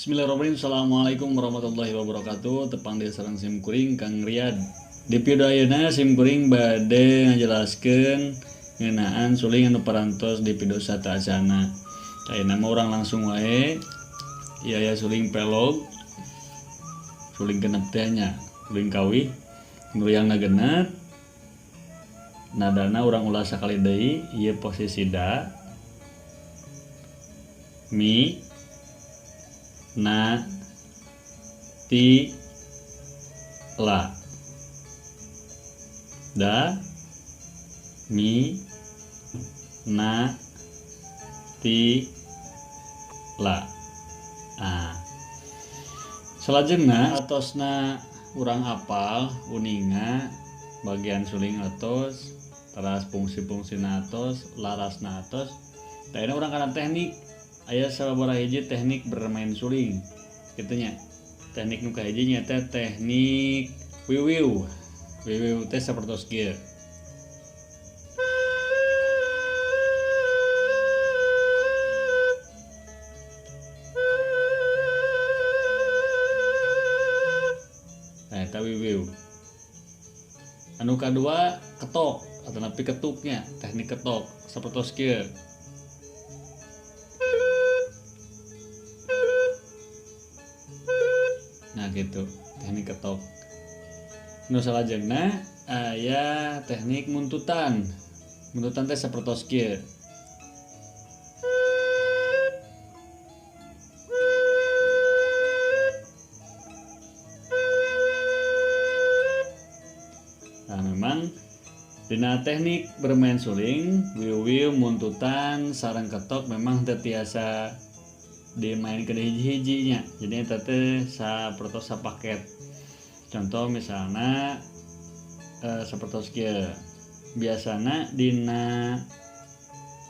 Bismillahirrahmanirrahim. Assalamualaikum warahmatullahi wabarakatuh. Tepang deui sareng sim kuring Kang Riyad. Di video ayeuna sim kuring bade ngajelaskeun ngeunaan suling anu parantos di video sateuacanna. Ayeuna mah urang langsung wae. Ieu aya suling pelog. Suling genep teh nya, suling kawih. Nu riangna genep. Nadana urang ulah sakali deui, ieu posisi da, mi, na, ti, la. Da, mi, na, ti, la. Nah, salajengna atosna urang apal uninga bagian suling atos, teras fungsi-fungsina atos, larasna atos. Tah ayeuna urang kana teknik. Aya sababaraha hiji teknik bermain suling kitu nya. Teknik nu kahiji nyaeta teknik wiwiw. Wiwiw teh sapertos kieu. Nah, eta wiwiw. Anu kadua ketok atau napi ketuknya, teknik ketok sapertos kieu. Nah gitu, teknik ketok. Nu salajengna aya teknik muntutan. Muntutan teh sapertos kieu. Nah, memang dina teknik bermain suling, wiu-wiu, muntutan, sareng ketok memang teu tiasa dimainkeun hiji-hijinya. Jadi eta teh sapertos sapaket. Contoh misalna sapertos kieu. Biasana dina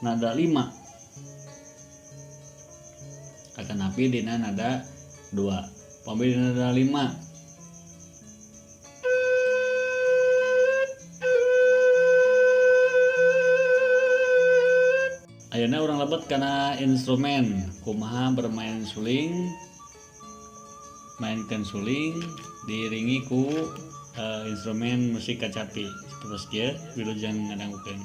nada 5. Atanapi dina nada 2. Pami dina nada 5. Ayeuna urang lebet kana instrumen. Kumaha bermain suling, mainkeun suling diiringi ku instrumen musik kacapi. Sapertos kieu wilujeng ngadangukeun.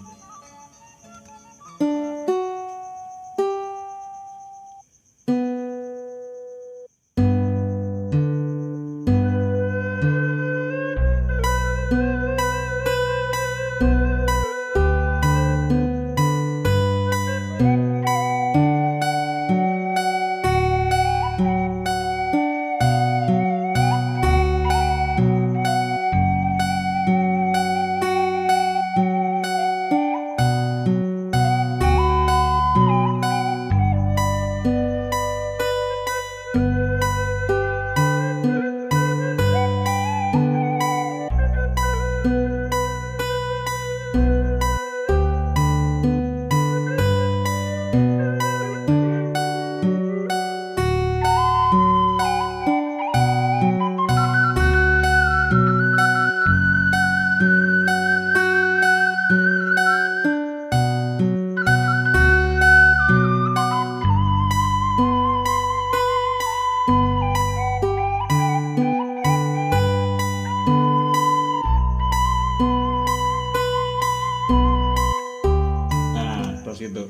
Gitu.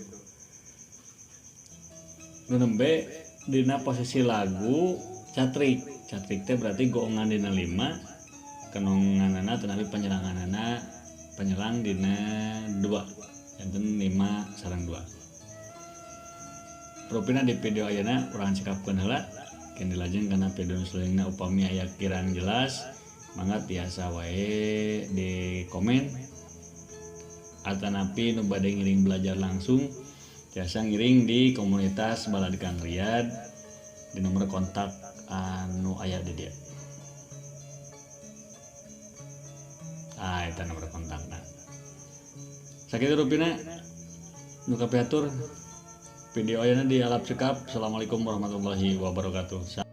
Nu nembe dina posisi lagu catrik. Catrik teh berarti goongan dina 5, kenonganana atanapi penyelanganana penyelang dina 2. Enten 5 sareng 2. Rupina di video ayeuna urang cekapkeun heula, keun dilajeng kana video nu salajengna. Upami aya kirang jelas, mangga tiasa wae di komen, atanapi nu bade ngiring belajar langsung tiasa ngiring di komunitas Balad Kang Riyad di nomor kontak anu aya di dieu. Ah, eta nomor kontakna. Sakitu rupina nu kapihatur, video ayeuna di alap cekap. Assalamualaikum warahmatullahi wabarakatuh.